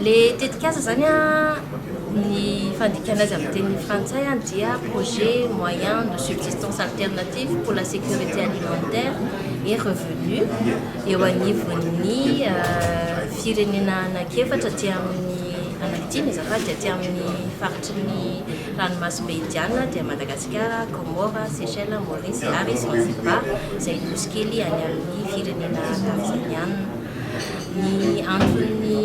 Le tetikasa zany ny fandikana azy amin'ny teny frantsay dia projet moyen de subsistance alternative pour la sécurité alimentaire et revenu eo anivon'ny firenena anankiefatra aty amin'ny, anankidimy azafady, aty amin'ny faritry ny ranomasimbe Indiana, dia Madagasikara, Comore, Seychelles, Maurice ary Zanzibar, izay nosy kely any amin'ny firenena tanzaniana. Ny antony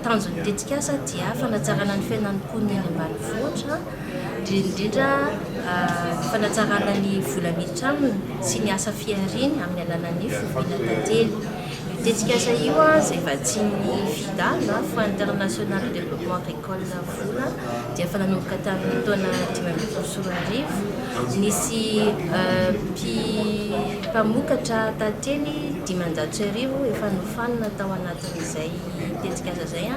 tanjon'ny tetikasa dia fanatsarana ny fiainan'ny mponina eny ambanivohitra, indrindrindrindra fanatsarana ny vola miditra aminy sy ny asa fihariany amin'ny alalan'ny fiompiana tantely. Io tetikasa io izay vatsian'ny FIDA na Fonds International de Développement Agricole vola dia efa nanomboka tamin'ny taona 2015. Nisy mpamokatra tantely 1500 efa nofanina tao anatin'izay tetikasa izay,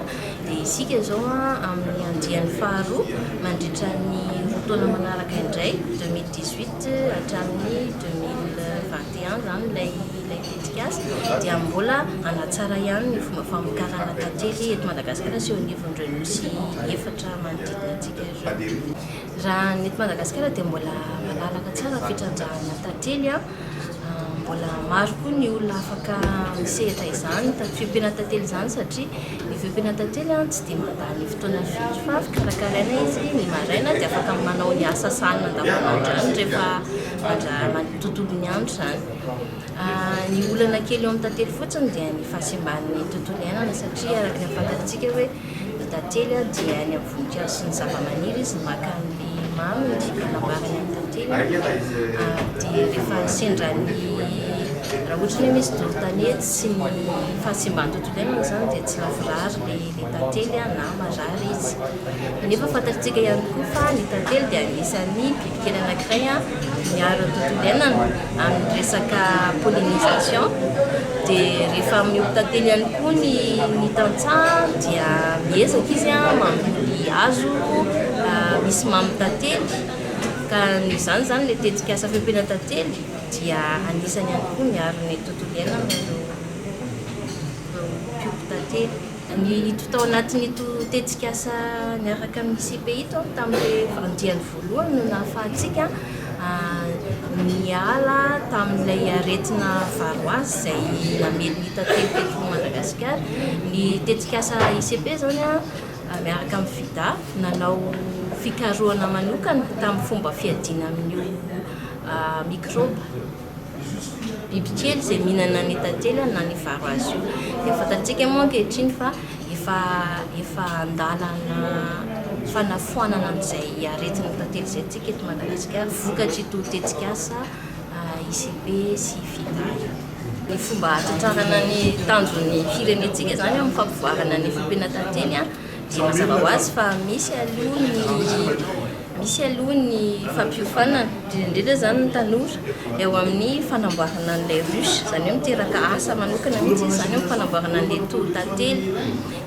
dia isika izao amin'ny andiany faharoa mandritra ny 2 taona manaraka indray, 2018 hatramin'ny 2021 zany ilay tetikasa, dia mbola hanatsara ihany ny fomba famokarana tantely eto Madagasikara sy eo anivon'ireo nosy efatra manodidina antsika ireo. Raha ny eto Madagasikara dia mbola malalaka tsara ny fitrandrahana tantely, mbola maro koa ny olona afaka misehatra izany fiompiana tantely izany, satria ny fiompiana tantely tsy dia mandany fotoana firy fa karakaraina izy ny maraina dia afaka manao ny asa sahanina andavanandro ihany rehefa mandra tontolo ny andro zany. Ny olana kely eo amin'ny tantely fotsiny dia ny fahasimban'ny tontolo iainana, satria araka ny fantatsika hoe ny tantely dia any amin'ny voninkazo sy ny zava-maniry izy maka ny maminy anambarany amin'ny tantely, dia rehefa sendra ny raha ohatra ny hoe misy doro tanety sy ny fahasimban'ny tontolo iainana zany dia tsy lavorary le tantely na marary izy. Nefa fantatsika ihany koa fa ny tantely dia anisan'ny bibikely anankiray miaro ny tontolo iainana amin'ny resaka pollinisation, dia rehefa miompy tantely ihany koa ny tantsaha dia miezaka izy mamboly hazo misy mamy tantely, ka noho izany zany le tetikasa fiompiana tantely dia anisany ihany koa miaro ny tontolo iainana ireo mpiompy tantely. Ny ito tao anatin'ito tetikasa miaraka amin'ny ICP ito tamin'ilay andiany voalohany no nahafahantsika niala tamin'ilay aretina varroase izay namely ny tantely teto Madagasikara. Ny tetikasa ICP zany miaraka amin'ny FIDA nanao fikarohana manokana tamin'ny fomba fiadiana amin'io microbe, bibikely izay mihinana ny tantely na ny varroase io. Dia fantatsika moa ankehitriny fa efa andalana fanafoanana an'izay aretina tantely izay tsika eto Madagasikara vokatr'ito tetikasa ICP sy FIDA io. Ny fomba hatratrarana ny tanjon'ny firenentsika zany amin'ny fampivoarana ny fiompiana tantely dia mazava ho azy fa misy aloha ny fampiofanana, indrindrindrindra zany ny tanora eo amin'ny fanamboarana an'ilay ruche, zany hoe miteraka asa manokana mihitsy izy zany eo amin'ny fanamboarana an'ilay toho tantely.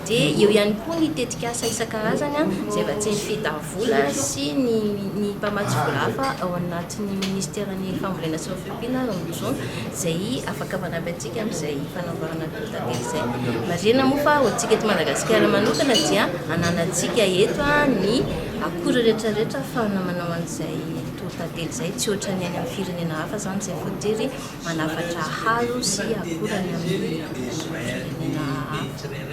Dia eo ihany koa ny tetikasa isan-karazany izay vatsian'ny FIDA vola sy ny mpamatsy vola hafa ao anatin'ny ministeran'ny fambolena sy ny fiompiana ary ny jono, izay afaka manampy antsika amin'izay fanamboarana toho tantely izay. Marihina moa fa ho antsika eto Madagasikara manokana dia ananantsika eto ny akora rehetrarehetra ahafahana manao an'izay toho tantely izay, tsy ohatran'ny any amin'ny firenena hafa zany izay voatery manafatra hazo sy akora any amin'ny firenena hafa.